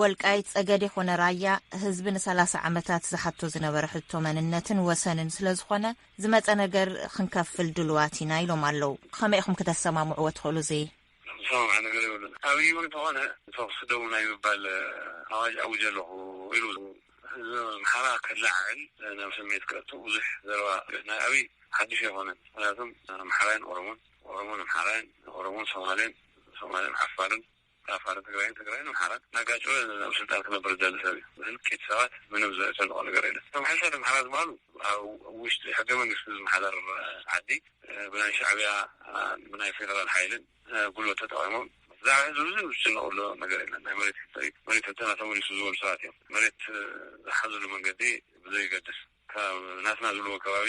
ወልቃይት ጸገዴ ኮነ ራያ ህዝቢ ን ሰላሳ ዓመታት ዝሓቶ ዝነበረ ሕቶ መንነትን ወሰንን ስለ ዝኾነ፣ ዝመጸ ነገር ክንከፍል ድሉዋት ኢና ኢሎም ኣለዉ። ከመይ ኢኹም ክተሰማምዕዎ ትኽእሉ እዚ? ዝሰማማዕ ነገር የብሉን። ኣብይ እውን እንተኾነ ተኹሲ ደው ናይ ምባል ኣዋጅ ኣውጀ ኣለኹ ኢሉ ህዝቢ ኣምሓራ ከለዓዕል ናብ ስምዒት ከእቱ ብዙሕ ዘረባ ናይ ኣብይ ሓድሽ ኣይኮነን። ምክንያቱም ኣምሓራይን ኦሮሞን፣ ኦሮሞን ኣምሓራይን፣ ኦሮሞን ሶማሌን፣ ሶማሌን ዓፋርን፣ ዓፋርን ትግራይን፣ ትግራይን ኣምሓራን እናጋጨወ ኣብ ስልጣን ክነብር ዝደሊ ሰብ እዩ። ብህልቂት ሰባት ምንም ዘጨንቆ ነገር የለን። እቶም ሓይልታት ኣምሓራ ዝበሃሉ ኣብ ውሽጢ ሕገ መንግስቲ ዝመሓደር ዓዲ ብናይ ሻዕብያ፣ ብናይ ፌደራል ሓይልን ጉልበት ተጠቒሞም ብዛዕባ ህዝቢ ብዙሕ ዝጭነቕሉ ነገር የለን። ናይ መሬት ሕቶ እዩ፣ መሬት ሕቶና ተመሊሱ ዝበሉ ሰባት እዮም። መሬት ዝሓዝሉ መንገዲ ብዘይገድስ ካብ ናትና ዝብልዎ ከባቢ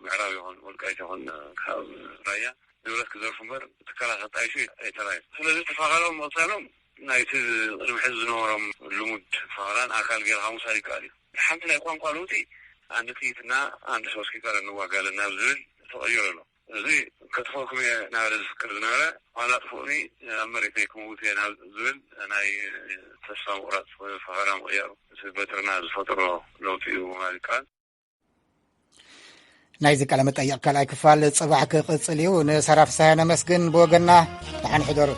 ምዕራብ ይኹን ወልቃይት ይኹን ካብ ራያ ንብረት ክዘርፉ እምበር ትካላት ኣጣይሹ ኣይተራእዩን። ስለዚ እቲ ፈኸራኦም ምቕጻሎም ናይቲ ቅድሚ ሕዚ ዝነበሮም ልሙድ ፈኸራን ኣካል ገይርካ ምውሳድ ይከኣል እዩ። ሓንቲ ናይ ቋንቋ ለውጢ፣ ኣንድ ጥይትና ኣንድ ሶስት ኪካር እንዋጋለን ናብ ዝብል ተቐይሩ ኣሎ። እዚ ከጥፍኦኩም እየ እናበለ ዝፍክር ዝነበረ፣ ዋላ ጥፍኡኒ ኣብ መሬተይ ክመውት እየ ናብ ዝብል ናይ ተስፋ ምቑራፅ ፈኸራ ምቕያሩ እቲ በትርና ዝፈጠሮ ለውጢ እዩ ማለት ይከኣል። ናይዚ ቃለ መጠይቕ ካልኣይ ክፋል ጽባሕ ክቕጽል እዩ። ንሳራ ፍሳሐ ነመስግን። ብወገና ደሓን ሕደሩ።